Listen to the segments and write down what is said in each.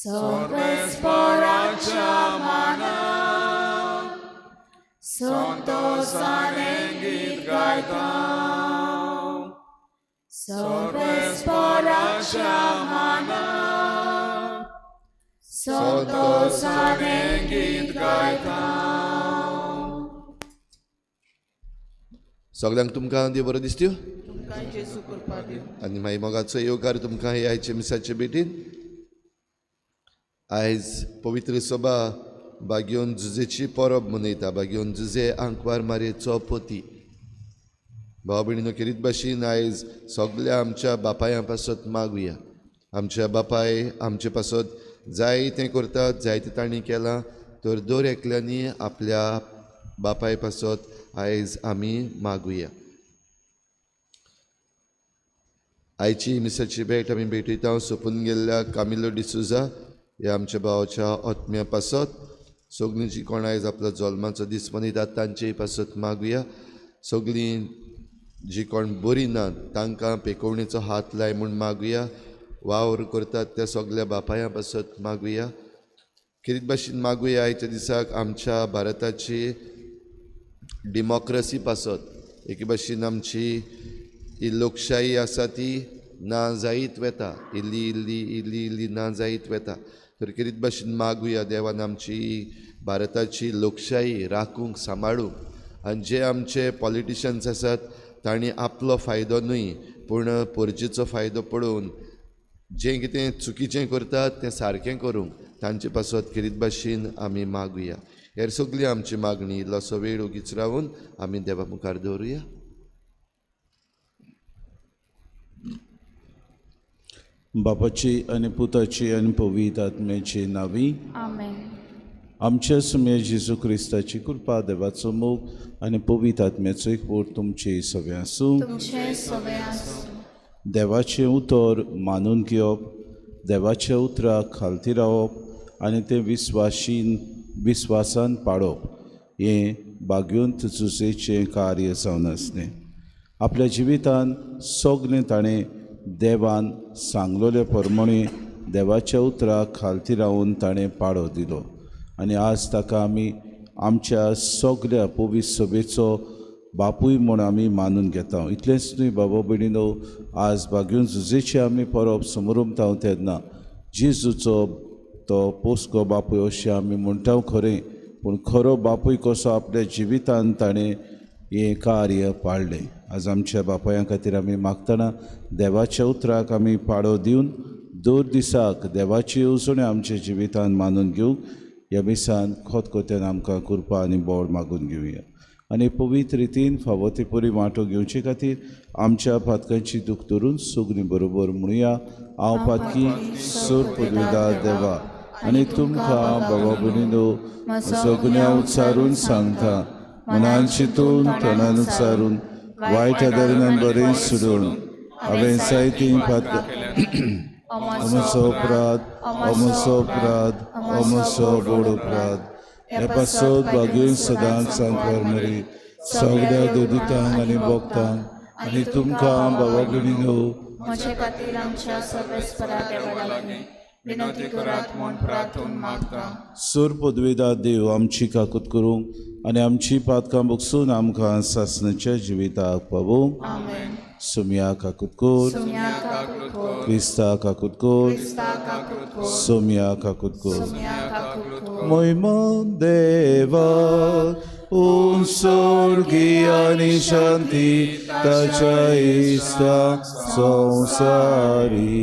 सर्वेस्पराच्या मानाक संतोषाने गीत गायता. सर्वेस्पराच्या मानाक संतोषाने गीत गायता. सगल्यांक तुमकां देव बरो दिसत्यो तुमकां जेजू कृपा दिवं. आनी मागीर मोगाचो येवकार तुमकां हे आयचे मिसाचे भेटीन. आयज पवित्र सभा बागयोन जुजेची परब मनयता. बागयोन जुजे आंकवार मारयेचो पती. भाव भयणीनो, खेरीत भाशेन आयज सगल्या आमच्या बापायां पासत मागुया. आमच्या बापाय आमचे पासत जायतें करतात, जायतें तांणी केलां, तर दर एकल्यांनी आपल्या बापाय पासत आयज आमी मागुया. आयची मिसाची भेट आमी भेटयता सोंपून गेल्ल्या कामिलो डिसुजा ह्या आमच्या भावाच्या आत्म्या पासत. सगळीं जी कोण आयज आपलो जल्माचो दीस मनयतात तांचेय पासत मागुया. सगळीं जी कोण बरी नात तांकां पेकोवणेचो हात लाय म्हूण मागुया. वावर करतात त्या सगल्या बापायां पासत मागुया. खेरीत भाशेन मागुया आयच्या दिसाक आमच्या भारताची डेमोक्रसी पासत. एके भाशेन आमची ही लोकशाही आसा ती ना जायत वेता, इल्ली इल्ली इल्ली इल्ली ना जायत वेता. तर खेरीत भाशेन मागुया देवान आमची भारताची लोकशाही राखूंक, सांबाळूंक. आनी जे आमचे पॉलिटिशन्स आसात तांणी आपलो फायदो न्हय पूण परजेचो फायदो पळोवन जें कितें चुकीचें करतात तें सारकें करूंक तांचे पासत खेरीत भाशेन आमी मागुया. हेर सगळी आमची मागणी इल्लोसो वेळ ओगीच रावन आमी देवा मुखार दवरुया. बापाची आनी पुताची आनी पवित्र आत्म्याची नावी. आमेन. आमच्या सुम्या जेजू क्रिस्ताची कृपा, देवाचो मोग आनी पवित्र आत्म्याचो एकवट तुमचे सगळें आसूं. तुमचे सगळे आसूं. देवाचें उतर मानून घेवप, देवाच्या उतराक खालती रावप आनी तें विस्वासान पाळप हें बागयोंत जुजेचें कार्य जावन आसलें. आपल्या जिवितान सगळें ताणें देवान सांगलेले प्रमाणे देवाच्या उतराक खालती रावन ताणें पाळो दिलो. आनी आज ताका आमी आमच्या सगल्या पवित्र सभेचो बापूय म्हूण आमी मानून घेता. इतलेंच न्हय बाबा भयणीनो, आज बागयोन जुजेची आमी परब समरमता तेन्ना जेजूचो तो पोसको बापूय अशें आमी म्हणटा खरें, पूण खरो बापूय कसो आपल्या जिवितान ताणें हें कार्य पाळ्ळें. आज आमच्या बापायां खातीर आमी मागतना देवाच्या उतराक आमी पाळो दिवन दर दिसाक देवाची येवजण्यो आमच्या जिवितान मानून घेवंक ह्या मिसान खोतखोत्यान आमकां कृपा आनी बोड मागून घेवया. आनी पवित्र रितीन फावो ती परी वांटो घेवचे खातीर आमच्या पातकांची दूख धरून सगळीं बरोबर म्हणुया. हांव पातकी सोर पुर्विदा देवा आनी तुमकां बाबा भयणीनो सगळ्या उच्चारून सांगता, मनान चिंतून तोंडान उच्चारून वायट आदारान बरें सोडून हांवें जायतीं पातकां. अमसो अपराध, अमसो अपराध, अमसो व्हड अपराध. हे पासत बागेन सदांच सांकवार मरी सगळ्या देवदूतांक आनी भक्तांक आनी तुमकां बाबा भयणीनो म्हजे खातीर आमच्या सर्वेस्परा देवा लागीं विनंती करात म्हूण प्रार्थून मागता. सूर पदवेदा देव आमची काकूत करूंक आनी आमची पातकां बगसून आमकां सासणाच्या जिविताक पावोवंक. आमेन. सोमया काकूत कर, सोमया काकूत कर, क्रिस्ता काकूत कर, क्रिस्ता काकूत कर, सोमया काकूत कर. सोमया काकूत कर. मोहिमा देवा उंसोर्गी आनी शांती ताच्या इश्टा संवसारी.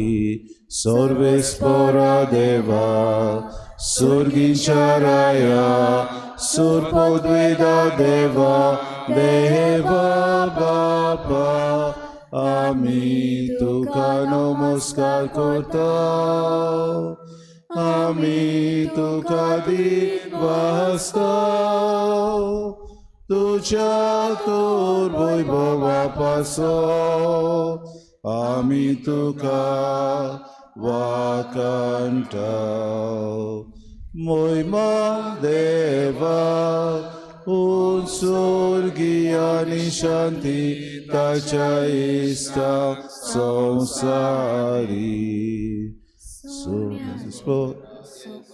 सर्वेस्परा देवा सुर्गीच्या राया सुरपद्वेदा देवा देवा बापा आमी तुका नमस्कार करता, आमी तुका दिवासता, तुज्या तूर वैभवा पासो आमी तुका वाकांटा. मोहिमा देवा उंसोर्गी आनी शांती ताच्या इश्टा संवसारी.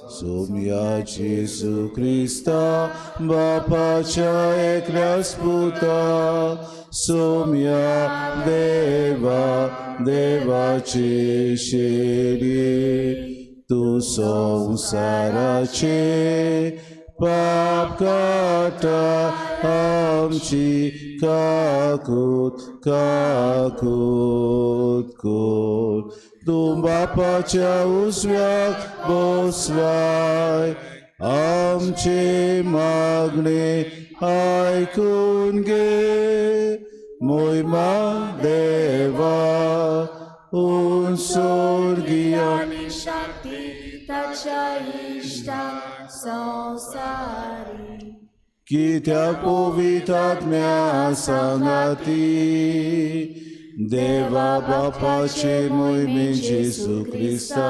सोम्या जेजू क्रिस्ता बापाच्या एकल्याच पुता सोम्या देवा देवाचे शेरी तूं संवसाराचे पाप काडटा आमची काकूत काकूत कर. तूं बापाच्या उजव्याक बसलाय आमचे मागणे आयकून घे. मोयमा देवा उंसोर्गिया आनी शांती ताच्या इश्टांक संवसारी. कित्याक पवित्र सांगाती देवा बापाचे मोहिमे जेजू क्रिस्ता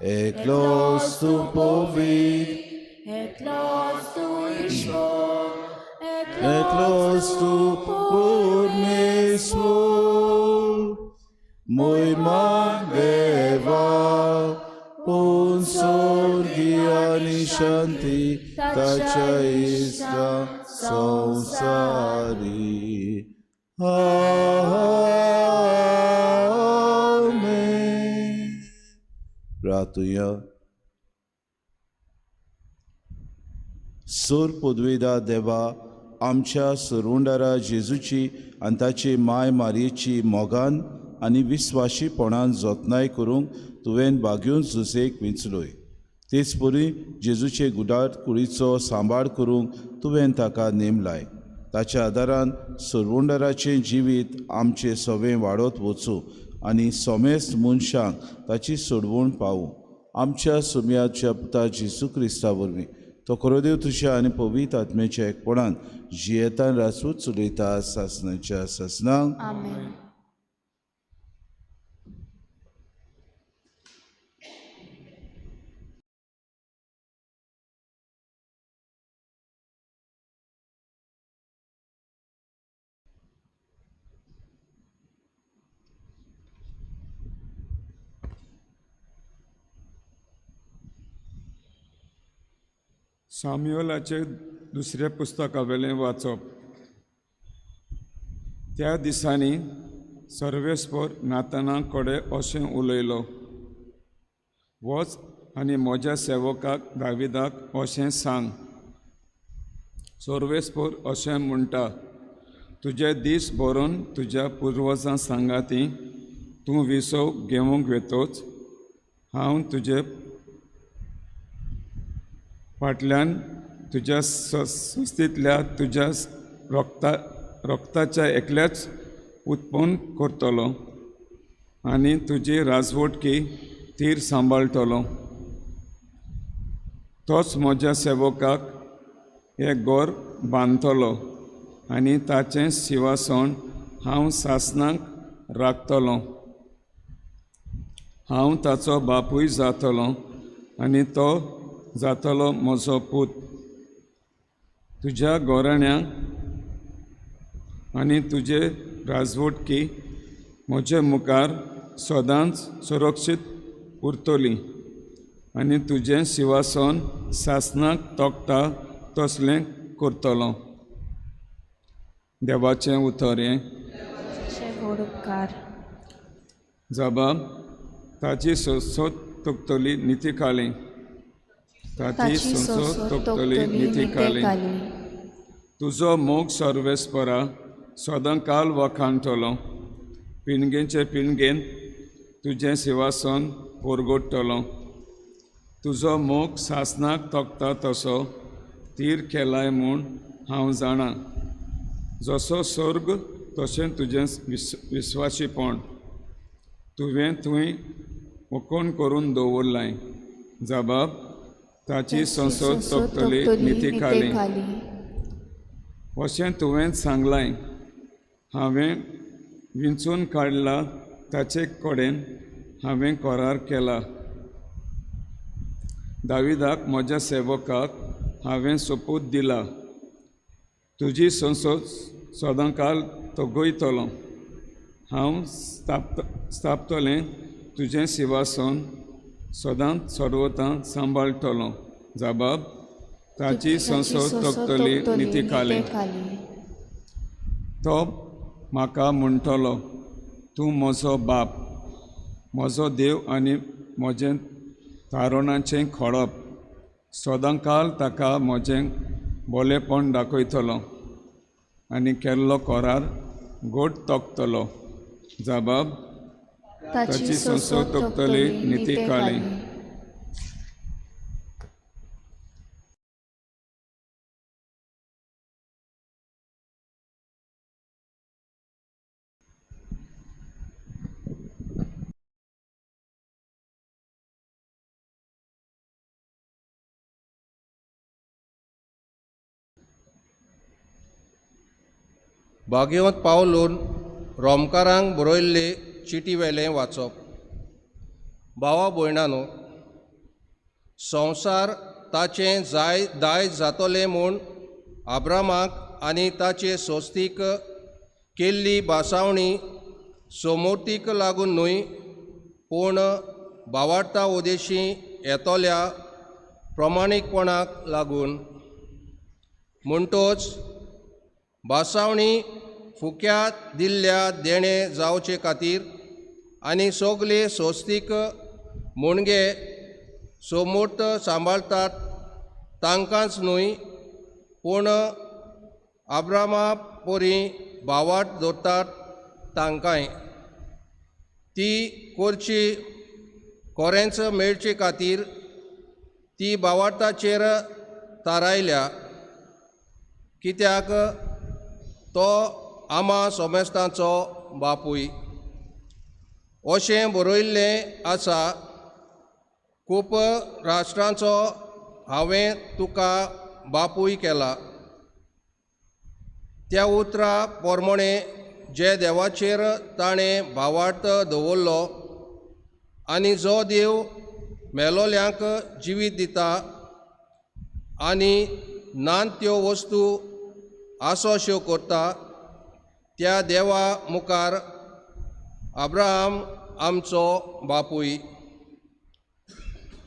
एकलोच तूं पवित्र एकलोच तूं ईश्वर एकलोच तूं परमेश्वर मोहिमा देवा उंसोर्गी आनी शांती ताच्या इश्टा संवसारी. आमेन. प्रार्थुया. सोर पदवेदा देवा आमच्या सरवंडारा जेजूची आनी ताची माय मारयेची मोगान आनी विस्वाशीपणान जतनाय करूंक तुवें बागेवन जुसेक विंचलोय. तेच परी जेजूचे गुडार कुडीचो सांबाळ करूंक तुवें ताका नेमलाय. ताच्या आदारान सरवंडाराचें जिवीत आमचें सवें वाडत वचूं आनी समेस्त मनशांक ताची सोडवण पावूं. आमच्या सुम्याच्या पुता जेजू क्रिस्ता वरवीं तो खरो देव तुज्या आनी पवित्र आत्म्याच्या एकपणान जियेतान रासूच चलयता सासणाच्या सासणांक. आमेन. साम्युएलाचे दुसऱ्या पुस्तकावेलें वाचप. त्या दिसांनी सर्वेस्पर नाताना कडेन अशें उलयलो, वच आनी म्हज्या सेवकाक दाविदाक अशें सांग, सर्वेस्पर अशें म्हणटा, तुजे दीस भरून तुज्या पुर्वजां सांगाती तूं विसव घेवंक वेतोच हांव तुजे फाटल्यान तुज्या संस्थेंतल्या तुज्या रक्ताच्या एकल्याच उत्पन्न करतलो आनी तुजी राजवटकी तीर सांबाळटलो. तोच म्हज्या सेवकाक एक घर बांदतलो आनी ताचें शिवासन हांव सासणाक राखतलो. हांव ताचो बापूय जातलो आनी तो जातलो म्हजो पूत. तुज्या घराण्याक आनी तुजे राजवटकी म्हजे मुखार सदांच सुरक्षीत उरतली आनी तुजें शिवासन सासणाक तोखता तसलें करतलो. देवाचें उतर हें. जबाब ताची सोसोत तोखतली नितीकाली. ताची सोसोत तोखतली नितीकाली. तुजो मोग सर्वेस्परा सदांकाल वाखाणटलो. पिणगेचे पिणगेन तुजें शिवासन परगडटलो. तुजो मोग सासणाक तोखता तसो तीर केलाय म्हूण हांव जाणा. जसो स्वर्ग तशें तुजें विस्वाशीपण तुवें थंय ओकोण करून दवरलाय. जबाब ताची संसद तोखतली नितीकाली. अशें तुवें सांगलाय, हांवें विंचून काडला ताचे कडेन हांवें करार केला. दाविदाक म्हज्या सेवकाक हांवें सोपूत दिला, तुजी संसद सदांकाल तगयतलो. हांव स्थापतलें तुजें सिवासन सदांच सर्वतां सांबाळटलो जाबाब ताची संसद तोखतली नितीकाली तो म्हाका म्हणटलो तूं म्हजो बाप म्हजो देव आनी म्हजें तारुणाचें खळप सदांकाल ताका म्हजें बोलेपण दाखयतलो आनी केल्लो कोरार गोड तोखतलो जाबाब ताची सोंसो तोखतली नितीकाली. भाग्यवंत पावलून रोमकारांक बरयल्ले चिटी वेलें वाचप. भावा भयणानो, संवसार ताचें जाय दायज जातलें म्हूण आब्रामाक आनी ताचे सोस्तीक केल्ली भासावणी सोमूर्तीक लागून न्हय पूण भावार्ता उदेशी येतल्या प्रमाणीकपणाक लागून. म्हणटोच भासावणी फुक्या दिल्ल्या देणें जावचे खातीर आनी सगले सोस्तीक मुणगे सोमूर्त सांबाळतात तांकांच न्हय पूण आब्रामा परी भावार्त दवरतात तांकांय ती करची कोरेंच मेळचे खातीर ती भावार्थाचेर थारायल्या कित्याक तो आमा सोमेस्तांचो बापूय अशें बरयल्लें आसा. खूब राष्ट्रांचो हांवें तुका बापूय केला. त्या उतरा पोरमोणे जे देवाचेर ताणें भावार्थ दवरलो आनी जो देव मेलोल्यांक जिवीत दिता आनी नान त्यो वस्तू आसोश्यो करता त्या देवा मुखार अब्राहम आमचो बापूय.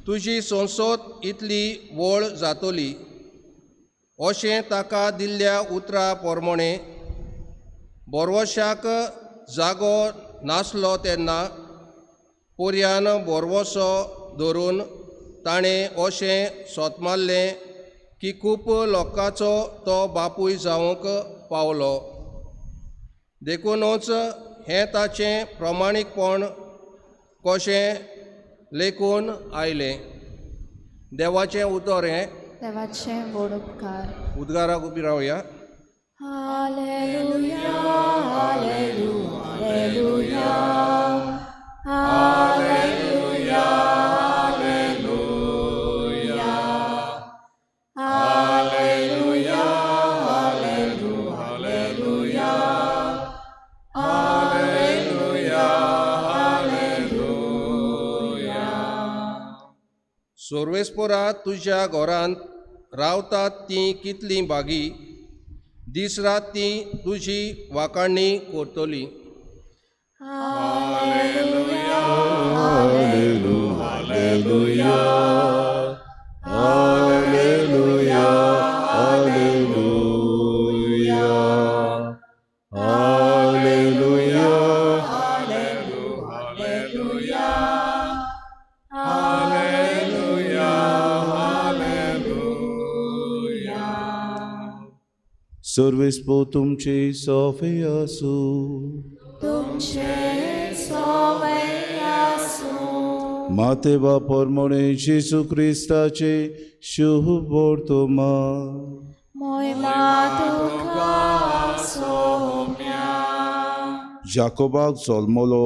तुजी संसद इतली व्हड जातली अशें ताका दिल्ल्या उतरा पोरमोणे बोरवशाक जागो नासलो तेन्ना पोरयान बोरवसो धरून ताणें अशें सोतमारलें की खूब लोकांचो तो बापूय जावंक पावलो. देखूनच हें ताचें प्रमाणीकपण कशें लेखून आयलें. देवाचें उतर हें. देवाचें व्हड उपकार. उद्गाराक उबी रावया. Hallelujah, hallelujah, hallelujah, hallelujah, hallelujah, hallelujah, hallelujah. सोर्वेस्पोरा तुज्या घरांत रावतात तीं कितलीं भागी, दीस रात तीं तुजी वाखाणी करतली. Hallelujah, hallelujah, hallelujah, hallelujah, hallelujah. Hallelujah, hallelujah, hallelujah. सर्वेस्पो तुमचे सोफे आसूं. तुमचे सोवे आसूं. माते बापोरमणे जेजू क्रिस्ताचे शुभ वर्तमान. मोहिमा तुका सोम्या. जाकोबाक जल्मलो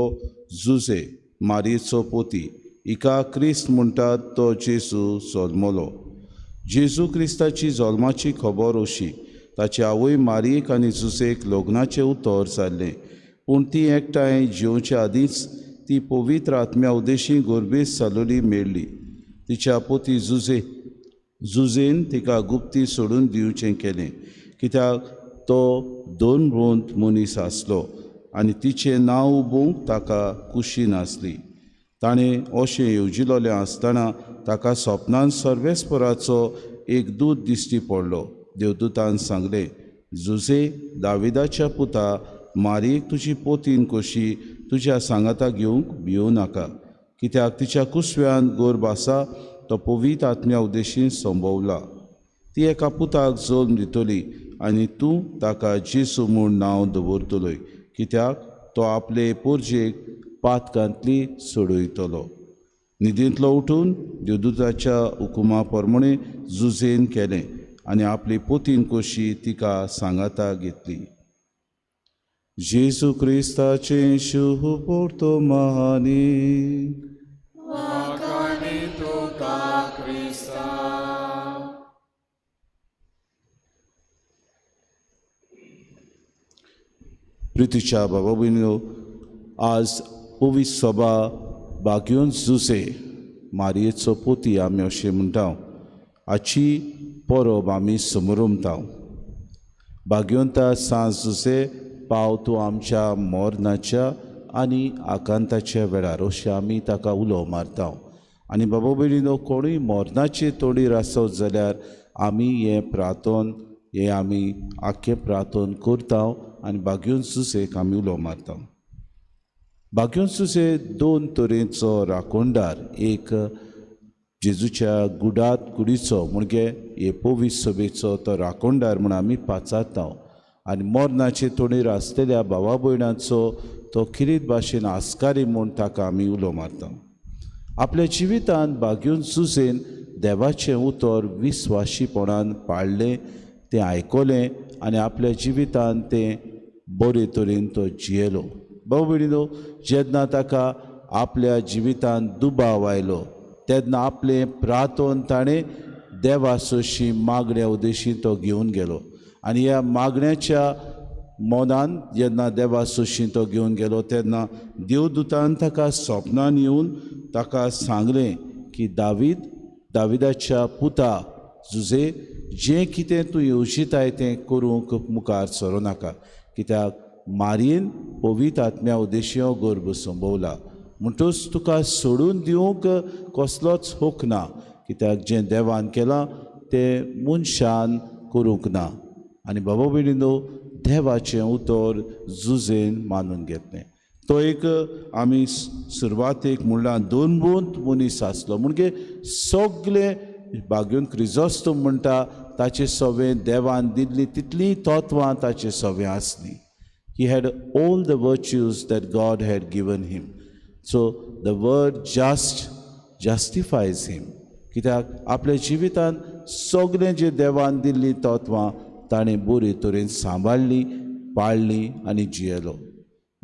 जुजे मारयेचो पोती, हिका क्रिस्त म्हणटात तो जेजू जल्मलो. जेजू क्रिस्ताची जल्माची खबर अशी, ताची आवय मारयेक आनी जुजेक लग्नाचें उतर जाल्लें, पूण ती एकठांय जेवचे आदींच ती पवित्र आत्म्या उदेशी गोरबेज जालोली मेळ्ळी. तिच्या पोती जुजेन तिका गुप्ती सोडून दिवचें केलें, कित्याक तो दोन रोंत मनीस आसलो आनी तिचें नांव उबोवंक ताका खुशी नासली. ताणें अशें येवजिलोलें आसतना ताका सपनान सर्वेस्पराचो एक दूत दिश्टी पडलो. देवदूतान सांगलें, जुझे दाविदाच्या पुता, मारयेक तुजी पोतीन कशी तुज्या सांगाता घेवंक भियों नाका, कित्याक तिच्या कुसव्यान गर्भ आसा तो पवित्र आत्म्या उद्देशीन संभवला. ती एका पुताक जल्म दितली आनी तूं ताका जेसू म्हूण नांव दवरतलोय, कित्याक तो आपले पोरजेक पातकांतली सोडयतलो. न्हिदेंतलो उठून देवदूताच्या हुकुमा प्रमाणे जुझेन केलें आनी आपली पोतीन कशी तिका सांगाता घेतली. जेजू क्रिस्ताचें शुभ वर्तमानी. प्रितीच्या बाबा भयणीनो, आज पवित्र सभा बाग्योन जुझे मारयेचो पोती आमी अशें म्हणटा. हाची परब आमी समरमता. बाग्योंता सांज जुझे, पाव तूं आमच्या मरणाच्या आनी आकांताच्या वेळार, अशें आमी ताका उलो मारता. आनी बाबा भयणीनो, कोणूय मरणाचे तोडीर आसत जाल्यार आमी हें प्रार्थन, हें आमी आख्खें प्रार्थन करता आनी बाग्योन जुझेक आमी उलो मारता. बाग्योन जुझे दोन तरेचो राखणदार, एक जेजूच्या गुडात कुडीचो म्हणजे हे पवित्र सभेचो तो राखणदार म्हूण आमी पाचारता, आनी मरणाचे तोडीर आसलेल्या भावा भयणाचो तो खिरीत भाशेन आस्कारी म्हूण ताका आमी उलो मारता. आपल्या जिवितांत बाग्योन जुझेन देवाचें उतर विस्वाशीपणान पाळ्ळें, तें आयकलें आनी आपल्या जिवितांत तें बरे तरेन तो जियेलो. भाव भयणीनो, जेन्ना ताका आपल्या जिवितांत दुबाव आयलो तेन्ना आपलें प्रार्थन ताणें देवा सोशी मागण्या उद्देशी तो घेवन गेलो आनी ह्या मागण्याच्या मनान जेन्ना देवा सोशी तो घेवन गेलो तेन्ना देवदूतान ताका सपनान येवन ताका सांगलें की दावीद, दाविदाच्या पुता जुझे, जें कितें तूं येवजिताय तें करूंक मुखार सरूं नाका, कित्याक मारयेन पवित्र आत्म्या उद्देशी हो गर्भ संभवला, म्हणटूच तुका सोडून दिवंक कसलोच हक ना, कित्याक जें देवान केलां तें मनशान करूंक ना. आनी बाबा भयणीनो, देवाचें उतर जुझेन मानून घेतलें. तो एक आमी सुरवातेक म्हणलां दोनबोंत मनीस आसलो, म्हणजे सगळे बाग्योन क्रिजोस्तम म्हणटा ताचे सवें देवान दिल्ली तितलीं तत्वां ताचे सवें आसलीं. He had all the virtues that God had given him. So the word just justifies him. कित्याक आपल्या जिवितांत सगळें जें देवान दिल्लीं तत्वां ताणें बरे तरेन सांबाळ्ळीं, पाळ्ळीं आनी जियेलो.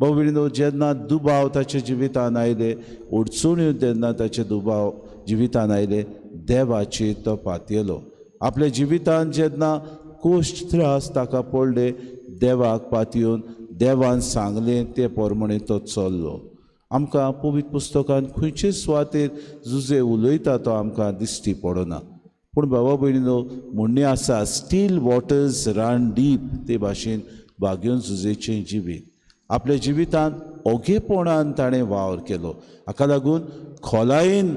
भाव भयणीनो, जेन्ना दुबाव ताच्या जिवितांत आयले, अडचण्यो जेन्ना ताचे दुबाव जिवितांत आयले, देवाचेर तो पातयेलो. आपल्या जिवितांत जेन्ना कश्ट त्रास ताका पडले, देवाक पातयेवन देवान सांगलें ते प्रमाणे तो चल्लो. आमकां पवित्र पुस्तकान खंयचे सुवातेर जुझे उलयता तो आमकां दिश्टी पडना, पूण बाबा भयणीनो, म्हणणें आसा स्टील वॉटर्स रन डीप, ते भाशेन बाग्योन जुझेचें जिवीत आपल्या जिवितांत ओगेपणान ताणें वावर केलो. हाका लागून खोलायेन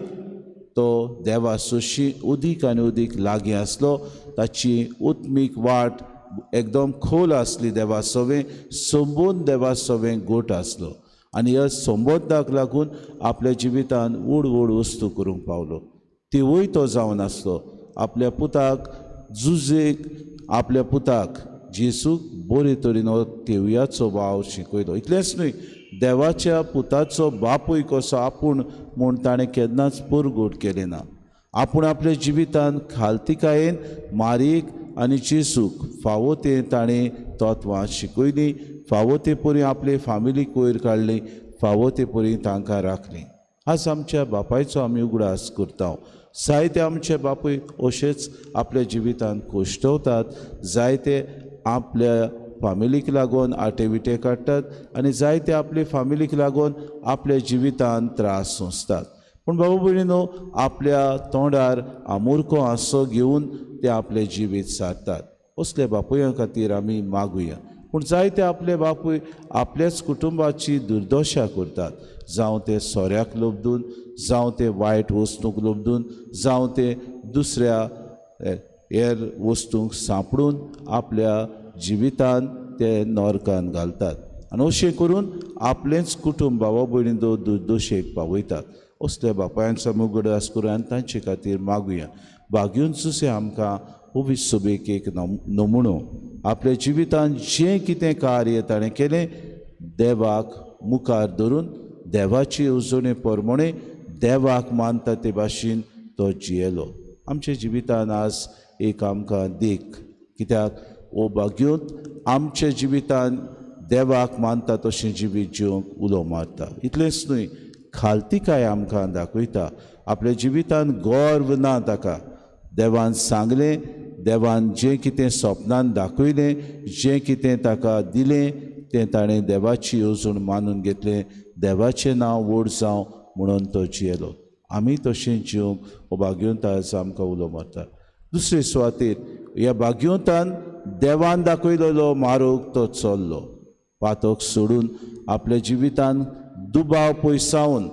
तो देवा सोशी उदीक आनी उदीक लागीं आसलो. ताची उत्मीक वाट एकदम खोल आसली, देवा सवें संबोध, देवा सवें गोट आसलो आनी ह्या संबोधाक लागून आपल्या जिवितांत व्हड व्हड वस्तू करूंक पावलो. तिवूय तो जावन आसलो. आपल्या पुताक जुझेक, आपल्या पुताक जेसूक बरे तरेन हो तेवयाचो वावर शिकयलो. इतलेंच न्हय, देवाच्या पुताचो बापूय कसो आपूण म्हूण ताणें केन्नाच परगट केलें ना. आपूण आपल्या जिवितांत खालतिकायेन मारयेक आनी जेसूक फावो तें ताणें तत्वां शिकयलीं, फावो ते परी आपले फामिलीक वयर काडली, फावो ते परी तांकां राखली. आज आमच्या बापायचो आमी उगडास करता. जायते आमचे बापूय अशेच आपल्या जिवितांत कोश्टवतात, जायते आपल्या फामिलीक लागून आटे विटे काडटात आनी जायते आपले फामिलीक लागून आपल्या जिवितांत त्रास सोंसतात. पूण बाबा भयणीनो, आपल्या तोंडार आमुरको हांसो घेवन ते आपलें जिवीत सारतात. असल्या बापुयां खातीर आमी मागुया. पूण जायते आपले बापूय आपल्याच कुटुंबाची दुर्दशा करतात, जावं ते सोऱ्याक लोबदून, जावं ते वायट वस्तूंक लोबदून, जावं ते दुसऱ्या हेर वस्तूंक सांपडून आपल्या जिवितान ते नरकान घालतात आनी अशें करून आपलेंच कुटुंब भावा भयणी दोशेक पावयतात. असल्या बापायांचो उगडास करून आनी तांचे खातीर मागुया. बागयून सुसें आमकां पवित्र सभेक एक नमुनो. आपल्या जिवितान जें कितें कार्य ताणें केलें देवाक मुखार धरून, देवाची येवजणे प्रमाणे देवाक मानता ते भाशेन तो जियेलो. आमच्या जिवितान आज एक आमकां देख, कित्याक हो बागयोत आमच्या जिवितान देवाक मानता तशें जिवीत जिवंक उलो मारता. इतलेंच न्हय, खालतिकाय आमकां दाखयता. आपल्या जिवितान गर्व ना ताका. देवान सांगलें, देवान जें कितें सपनान दाखयलें, जें कितें ताका दिलें तें ताणें देवाची येवजण मानून घेतलें. देवाचें नांव व्हड जावं म्हणून तो जियेलो. आमी तशें जिवंक हो भाग्यवंत आज आमकां उलो मारता. दुसरे सुवातेर ह्या भाग्यवंतान देवान दाखयलेलो मार्ग तो चल्लो. पातक सोडून आपल्या जिवितान दुबाव पयसावन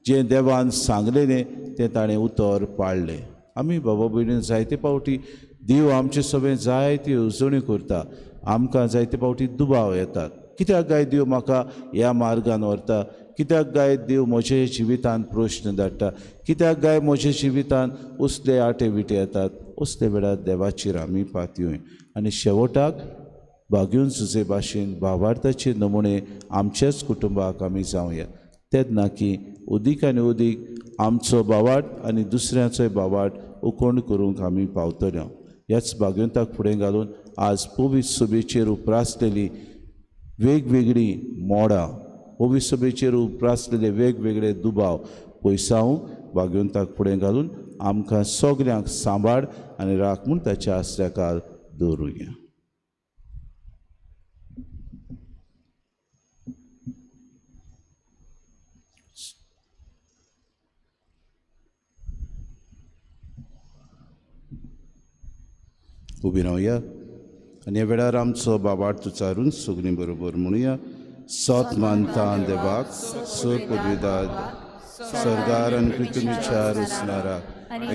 जें देवान सांगलेलें तें ताणें उतर पाळ्ळें. आमी बाबा भयणीन जायते फावटी देव आमचे सगळें जायती येवजण्यो करता, आमकां जायते फावटी दुबाव येतात. कित्याक काय देव म्हाका ह्या मार्गान व्हरता? कित्याक काय देव म्हज्या जिवितान प्रश्न धाडटा? कित्याक काय म्हज्या जिवितान उसले आटे विटे येतात? असले वेळार देवाचेर आमी पातयोय आनी शेवटाक बागयून सुजे भाशेन भावार्थाचे नमुने आमच्याच कुटुंबाक आमी जावया. तेन्ना की अदीक आनी अदीक आमचो भावार्थ आनी दुसऱ्याचोय भावार्थ उकोण करूंक आमी पावतले. ह्याच भाग्यवंताक फुडें घालून आज पवित्र सभेचेर उप्रासलेली वेगवेगळीं मोडां, पवित्र सभेचेर उप्रासलेले वेगवेगळे दुबाव पयसावंक भाग्यवंताक फुडें घालून आमकां सगल्यांक सांबाळ आनी राख म्हूण ताच्या आसऱ्याकार दवरुया. उबी रावया आनी ह्या वेळार आमचो बाबार्थ उच्चारून सगळीं बरोबर म्हणुया. सत मानता देवाक, सर पदवीदार सरदार आनी पृथ्वीच्या रचणारा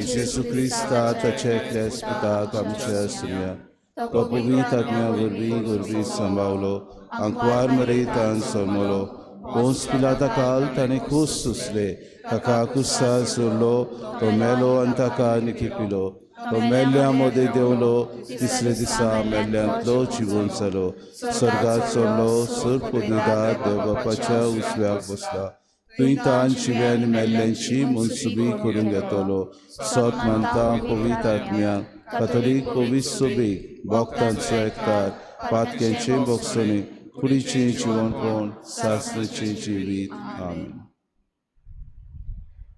जेजू क्रिस्ता ताच्या एकल्या पुताक आमच्या आसुया. तो पवित्र आत्म्या वरवीं गोरवी सांबावलो, आंकवार मरेतान सोमलो, पोंस पिलाता काल ताणें खोस सोंसले, ताका कुस्सार सोडलो, तो मेलो आनी ताका निखिपिलो. तो मेल्ल्या मदें देंवलो, तिसरे दिसा मेल्ल्यांतलो जिवन जालो, स्वर्गार चडलो, सर पदवीदार देव बापाच्या उजव्याक बसला. थंय तान जिव्या आनी मेल्ल्यांची मनसुबी करून घेतलो. सत मानता पवित्र आत्म्या, काथोलीक पवित्र सभेक, भक्तांचो एकतार, पातक्यांचे भोगसणे, कुडीचें जिवनपण, सासणाचें जिवीत. आमेन.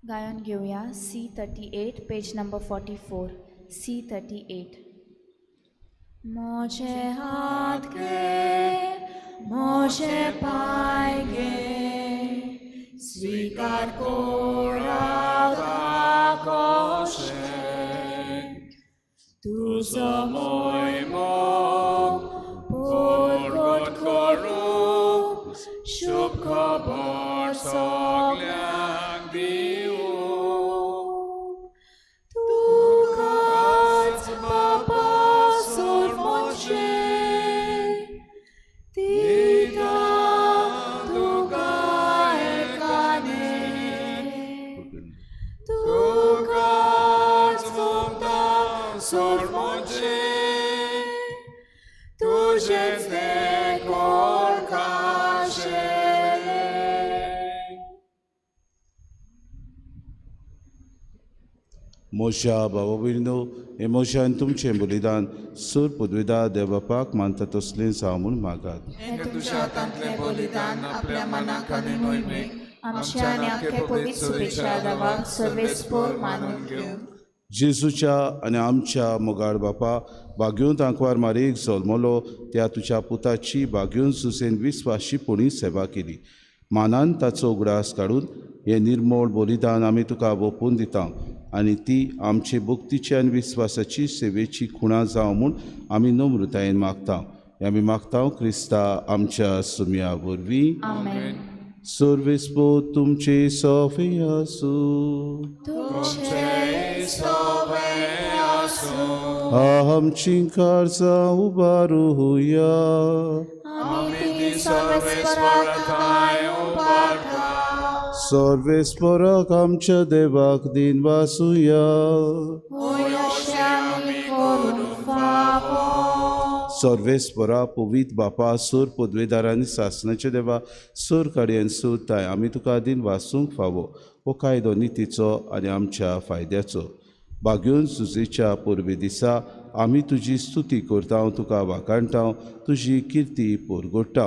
गायन घेवया C38 page number 44. C38. मोजे हात गे, मोजे पाय गे, स्वीकार कोरा कोशे, तुजो मोग परगट करूं, शुभ खबर सगल्यांक दिवं. तुकाच बापा सोड म्हजें, दिता तुका एकाने, तुकाच ममता सोड म्हजें, तुजेंच तें कोण खाशेलें. मोशा बाबा भयणीनो, हे मोशान तुमचें बलिदान सूर पदवीदार देवबापाक मानता तसलें जावं म्हूण मागात. हें तुज्या हातांतलें बलिदान आपल्या मनाक आनी मोहिमेक आमच्या आनी आख्या पवित्र सभेच्या देवाक सर्वेस्पोर मानून घेवं. जेजूच्या आनी आमच्या मोगाळ बापा, बागयोन आंकवार मारीक जल्मलो त्या तुज्या पुताची बागयोन सुसेन विस्वाशीपणी सेवा केली. मानान ताचो उगडास काडून हें निर्मोळ बलिदान आमी तुका ओंपून दिता आनी ती आमचे भक्तीची आनी विस्वासाची सेवेची खुणा जावं म्हूण आमी नम्रतायेन मागता. हें आमी मागता क्रिस्ता आमच्या सुमया वरवीं. आमेन. सर्वेस्पोर तुमचे सोफे आसूं. तुमचे सोवे आसूं. आमचीं काळजां उबारुया. आमी ती सर्वेस्पराक उबारता. सर्वेस्पराक आमच्या देवाक दिन वासुया. होय अशें आमी करूंक फावो. सर्वेस्परा पवीत बापा सूर पदवेदार आनी सासणाचे देवा सूर काडयेन सूर ताय आमी तुका दिन वासूंक फावो हो कायदो नितीचो आनी आमच्या फायद्याचो. बागेवन सुजेच्या परबे दिसा आमी तुजी स्तुती करता, तुका वाखाणटा, तुजी किर्ती परगट्टा.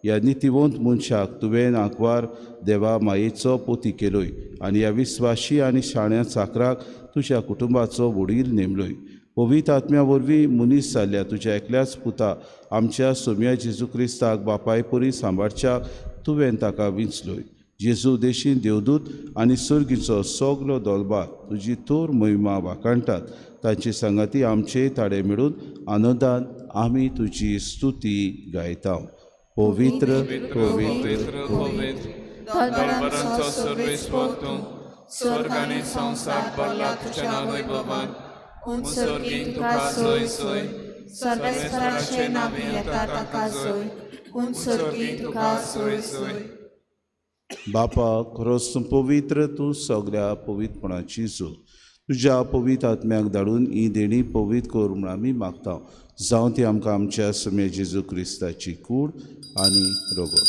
ह्या नितीवंत मनशाक तुवें आंकवार देवा मायेचो पोती केलोय आनी ह्या विस्वाशी आनी शाण्या चाकराक तुज्या कुटुंबाचो वडील नेमलोय. पवित्र आत्म्या वरवीं मनीस जाल्ल्या तुज्या एकल्याच पुता आमच्या सोम्या जेजू क्रिस्ताक बापाय परी सांबाळच्या तुवें ताका विंचलोय. जेजू देशी देवदूत आनी सर्गीचो सगलो दोलबार तुजी थोर महिमा वाखाणटात. तांची सांगाती आमचे ताडे मेळून आनंदान आमी तुजी स्तुती गायता. पवित्र पवित्र पवित्र दरबारांचो सर्वेस्पोर तूं, स्वर्ग आनी संवसार भरला तुज्या वैभवान. उंचसर्गी तुका सोय सोय, सर्वेस्पराचे नांव येता ताका सोय, उंचसर्गी तुका सोय सोय. बापा खरोच तूं पवित्र, तूं सगळ्या पवित्रपणाची जोड. तुज्या पवित्र आत्म्याक धाडून ही देणी पवित्र कर म्हूण आमी मागता. जावं ती आमकां आमच्या समे जेजू क्रिस्ताची कूड आनी रगत.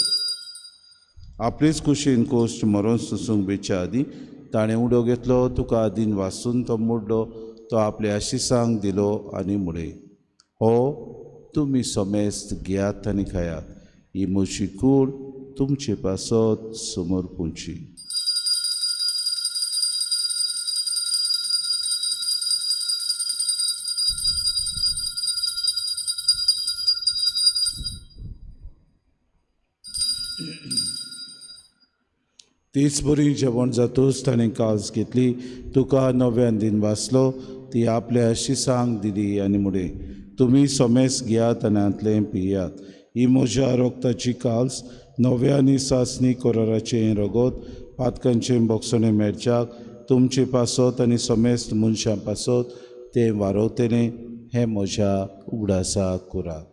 आपलेच कुशीन कोश्ट मरोन सोसूंक बेच्या आदीं ताणें उडो घेतलो, तुका दिन वासून तो मोडलो, तो आपल्या आशिसांक दिलो आनी म्हळें, हो तुमी समेस्त घेयात आनी खायात, ही म्हजी कूड तुमचे पासत समर्पूंची. तीच बरी जेवण जातूच ताणें काज घेतली, तुका नव्यान दिन वाचलो, ती आपल्या शिसांक दिली आनी म्हळें, तुमी सोमेस घेयात आनी हांतलें पियात, ही म्हज्या रोगताची काल्स नव्या आनी सासणी कराराचें रगत पातकांचें बोगसणें मेळच्याक तुमचे पासत आनी समेस्त मनशां पासत तें वारवतलें. हें म्हज्या उगडासाक करात.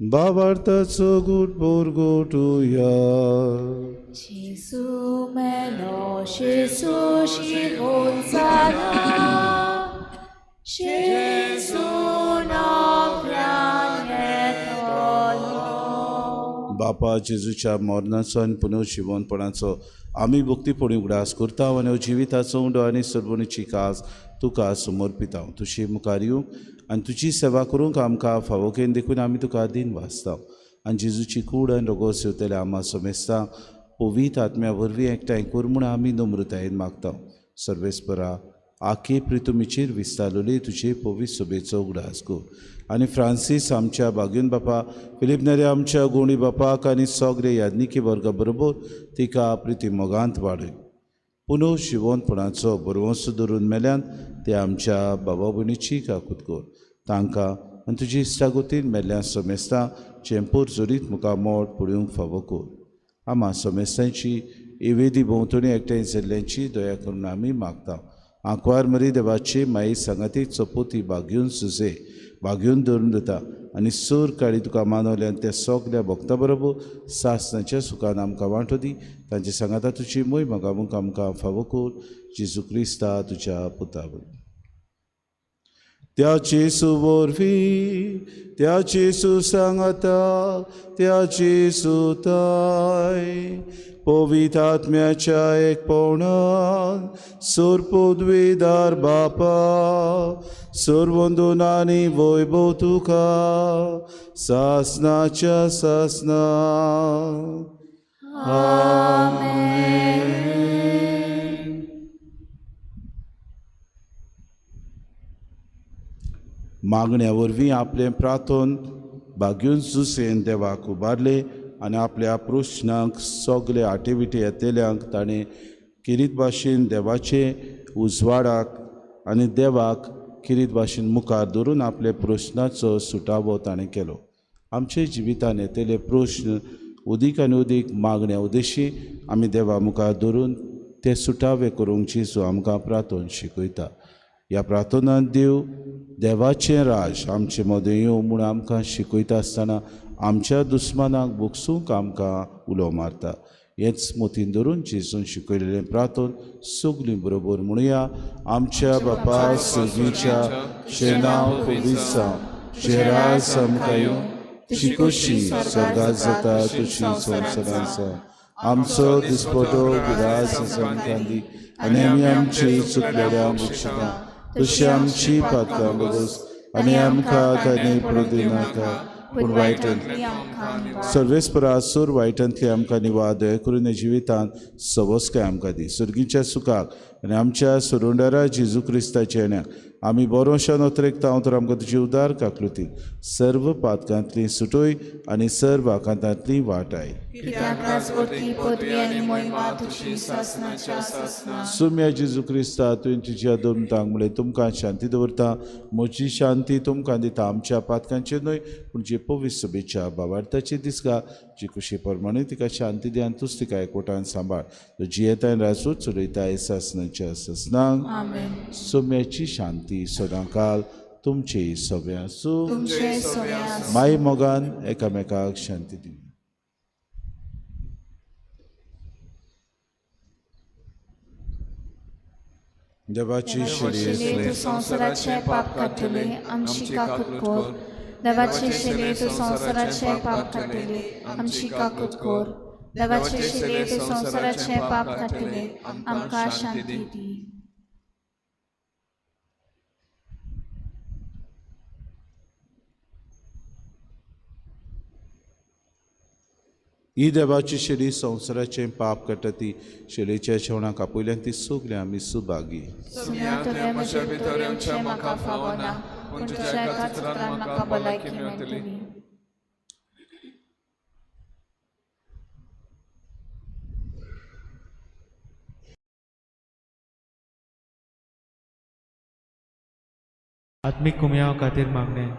बाबार्थाचो गूट बोरगोटुया. जेजू मेलो, जेजू जिवोन जाला, जेजू नव्यान येतलो. बापा जेजूच्या मरणाचो आनी पुनर्जिवनपणाचो आमी भक्तीपणी उगडास करता आनी जिविताचो उंडो आनी सरबणीची कास तुका समर्पिता. तुजी मुखार येवंक आनी तुजी सेवा करूंक आमकां फावो केन देखून आमी तुका दिन वाचता. आनी जेजूची कूड आनी रोगोस येवतले आमा समेस्ता पवित्र आत्म्या वरवीं एकठांय कर म्हूण आमी नम्रतायेन मागता. सर्वेस्परा आखे प्रितुमीचेर विस्तारलेली तुजे पवित्र सभेचो उगडास कर आनी फ्रांसीस आमच्या बागयून बापा, फिलीप नेरे आमच्या गोंडी बापाक आनी सगळे याज्ञिकी वर्गा बरोबर तिका प्रिती मोगांत वाडय. पुनः जिवनपणाचो बरवंस धरून मेल्यान ते आमच्या बाबा भयणीची काकूत कर. तांकां आनी तुजी इश्टागतीन मेल्ल्या समेस्तां चेंपूर जोरीत मुखार मोड पळोवंक फावो कर. आमा समेस्तांची इवेदी भोंवतणी एकठांय जाल्ल्यांची दया करून आमी मागता. आंकवार मरी देवाची माई सांगाती चपोती बागयून सुजे बागयून धरून दिता आनी सूर काळी तुका मानवल्यान त्या सगल्या भक्ता बरोबर सासणाच्या सुखान आमकां वांटो दी. तांचे सांगाता तुजी मोय म्हाका आमकां फावो कर. जेजू क्रिस्ता तुज्या पुता वरवीं. त्या जेजू वरवीं, त्या जेजू सांगाता, त्या जेजू ताय पवित्र आत्म्याच्या एकपणान सोरपोदवेदार बापा सर्वंदून आनी वैभव तुका सासनाच्या सासना. आमेन. मागण्या वरवीं आपलें प्रार्थन बागयून सुसेन देवाक उबारलें आनी आपल्या प्रश्नांक सगळे आटेविटे येतल्यांक ताणें किरीत भाशेन देवाचे उजवाडाक आनी देवाक किरीत भाशेन मुखार धरून आपल्या प्रश्नाचो सुटावो ताणें केलो. आमच्या जिवितान येतले प्रश्न उदीक आनी उदीक मागण्या उद्देशी आमी देवा मुखार धरून ते सुटावे करूंक जेजू आमकां प्रार्थन शिकयता. ह्या प्रार्थनांत देव देवाचें राज आमचे मदें येवं म्हूण आमकां शिकयता आसतना आमच्या दुस्मानाक भोगसूंक आमकां उलो मारता. हेंच मोतीन धरून जेजून शिकयलेलें प्रार्थन सगळीं बरोबर म्हणुया. आमच्या बापा सगळीच्या शेनांव पवित्र जावं, तुजें राज आमकां येवं, तुजी खोशी स्वर्गात जाता तशी संवसारांत जावं. आमचो दिसपटो गिरास आमकां दी आनी आमी आमची चुकलेल्या बक्षिता तशी आमची पातकां बगस आनी आमकां तांणी पडूं दिनाका पूण वायटांतली सर्वेस्परा सूर वायटांतली आमकां निवार दया करून जिवितांत सवस्काय आमकां दी. सर्गीच्या सुखाक आनी आमच्या सुरुंडारा जेजू क्रिस्ताच्या येण्याक आमी बरोशान अत्रेकता तर आमकां तुजी उदार काकलुती सर्व पातकांतली सुटोय आनी सर्व आकांतांतली वाटाय. सुम्या जेजू क्रिस्ता तुवें तुज्या दोमतांक म्हळें तुमकां शांती दवरता, म्हजी शांती तुमकां दिता. आमच्या पातकांचेर न्हय पूण जे पवित्र सभेच्या बाबार्थाची दिसका जी कुशी प्रमाणे तिका शांती दी आनी तूच तिका एकवटान सांबाळ. जियेताय राजू चलयताय सासनाच्या सासनांक. सोम्याची शांती सदांकाल तुमचे सगळे आसूं. माई मोगान एकामेकाक शांती दी. देवाची शिले संवसाराचे पाप काडटले आमची काकूत कर. देवाचे शिले तूं संवसाराचे पाप काडटले आमची काकूत कर. देवाचे शिले तूं संवसाराचे पाप काडटले आमकां शांती दी. ही देवाची शेली संवसाराचें पाप काडटा ती शेलीच्या शेवणाक आपयल्यान ती सगळीं आमी सुभागी. म्हज्या भितर येवचें म्हाका फावना, पूण तुज्या एका चित्रान म्हाका भलायकी मेळटली. आत्मीक कुमयाव खातीर मागणें.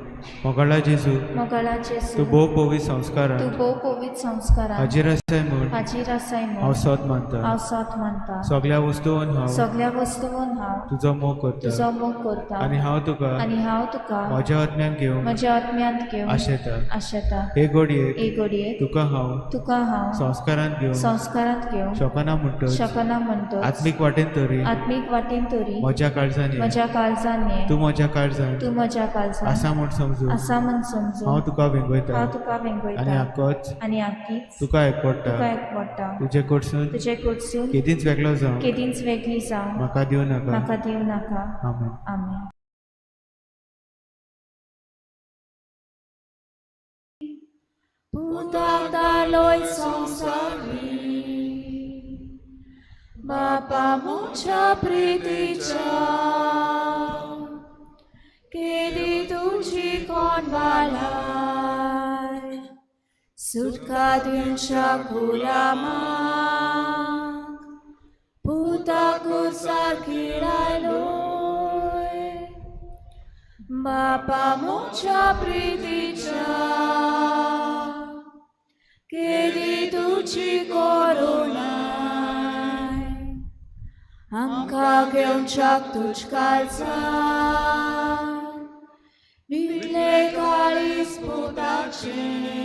मोगाळा जेजू, मोगाळा जेजू, तूं भोव पवित्र संस्कारान, तूं भोव पवित्र संस्कारान हाजीर आसाय म्हूण, हाजीर आसाय म्हूण हांव सत मानता, हांव सत मानता. सगळ्या वस्तून हांव, सगळ्या वस्तून हांव तुजो मोग करता, तुजो मोग करता. आनी हांव तुका, आनी हांव तुका म्हज्या आत्म्यान घेवन, म्हज्या आत्म्यांत घेवन आशेता, आशेता. हे घडयेक, हे घडयेक तुका हांव, तुका हांव संस्कारांत घेवन, संस्कारांत घेवन शकना म्हणटच, शकना म्हणटच आत्मीक वाटेन तरी, आत्मीक वाटेन तरी म्हज्या काळजान, म्हज्या काळजान तूं म्हज्या काळजान, तूं म्हज्या काळजान आसा म्हूण समजून, आसा म्हूण समजून हांव तुका वेंगयता, हांव तुका वेंगयता. आनी आकोच आनी आकीच तुका एकवडटा, तुका एकवडटा. तुजे कडसून, तुजे कडसून केदींच वेगळो जावं, केदींच वेगळी जावं म्हाका दिवं नाका, म्हाका दिवं नाका. आमेन. आमेन. पुताक दालोय संवसारी बापा मुच्या प्रितीच्या केली तुजी कोण बालाय सुटका दिवच्या गुलामाक पुताक सारकी रायलोय बापा मुच्या प्रितीच्या केली तुजी करुणाय आमकां घेवच्याक तुज काळजान विटले काळीज पुताचें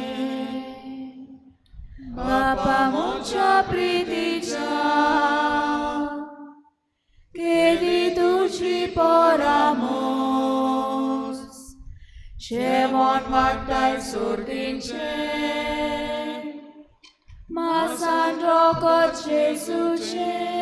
बापा मुच्या प्रितीच्या केली तुजी परामोस जेवण वाडटाय सोर्गींचें मासान रोगत जेजूचें.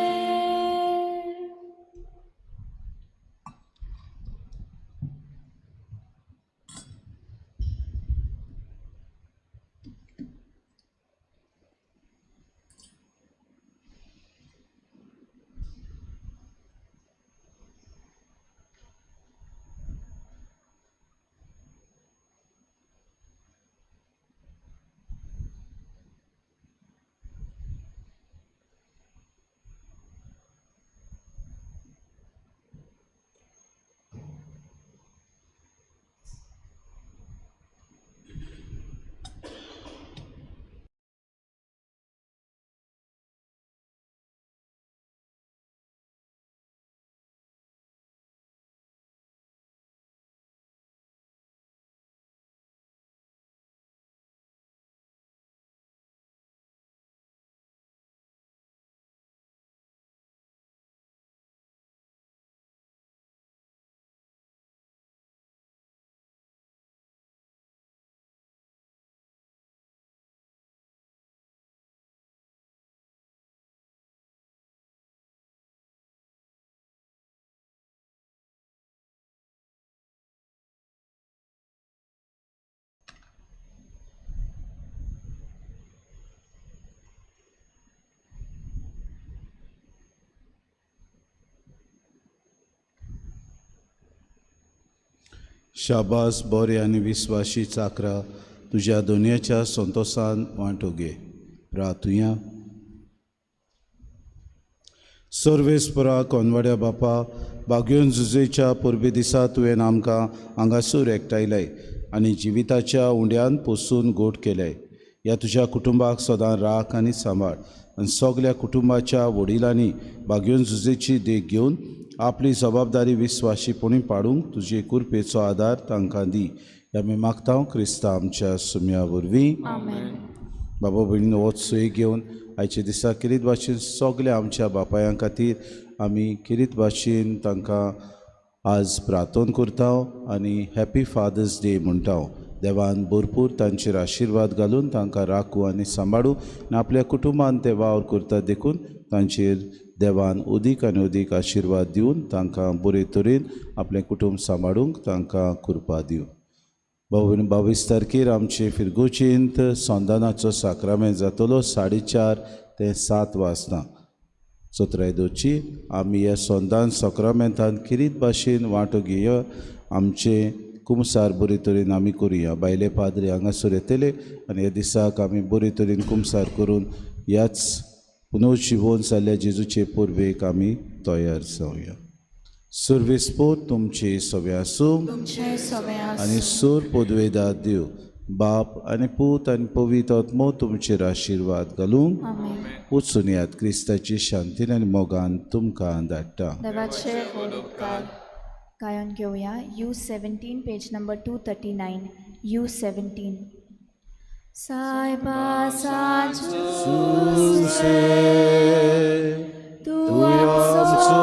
शाबास बरे आनी विस्वाशी चाकरा तुज्या दोनयेच्या संतोसान वांटो घे. प्रातुया. सर्वेस्परा कोनवाड्या बापा, बागयोन जुजेच्या परबे दिसा तुवें आमकां हांगासूर एकठांयले आनी जिविताच्या उंड्यान पोसून गोड केले. ह्या तुज्या कुटुंबाक सदां राख आनी सांबाळ आनी सगल्या कुटुंबाच्या वडिलांनी बागयोन जुजेची देख घेवन आपली जबाबदारी विस्वाशीपणी पाडूंक तुजे कृपेचो आदार तांकां दी. ह्या आमी मागता क्रिस्ता आमच्या सुम्या वरवीं. बाबा भयणीन होच सोय घेवन आयच्या दिसा किरीत भाशेन सगल्या आमच्या बापायां खातीर आमी किरीत भाशेन तांकां आज प्रार्थना करता आनी हॅपी फादर्स डे म्हणटा. देवान भरपूर तांचेर आशिर्वाद घालून तांकां राखूं आनी सांबाळूं आनी आपल्या कुटुंबान ते वावर करतात देखून तांचेर देवान अदीक आनी अदीक आशिर्वाद दिवन तांकां बरे तरेन आपलें कुटुंब सांबाळूंक तांकां कृपा दिवं. 22 तारखेर आमचे फिरगोचेंत संदानाचो साक्रामेंत जातलो 4:30 ते 7 वाजता. 17 दोची आमी ह्या संदान साक्रामेंतान किरीत भाशेन वांटो घेया. आमचे कुमसार बरे तरेन आमी करुया. बायले पाद्री हांगासर येतले आनी ह्या दिसाक आमी बरे तरेन कुमसार करून ह्याच पुनर्जिवन जाल्ल्या जेजूचे परबेक आमी तयार जावया. सर्वेस्पोर तुमचे सगळे आसूं आनी सूर पदवेदार देव बाप आनी पूत आनी पवित्र आत्मो तुमचेर आशिर्वाद घालूंक वचून यात. क्रिस्ताची शांतीन आनी मोगान तुमकां धाडटा. देवाचे व्हड उपकार. गायन घेवया U17 page number 239. U17. सायबा साजू तूं आमचो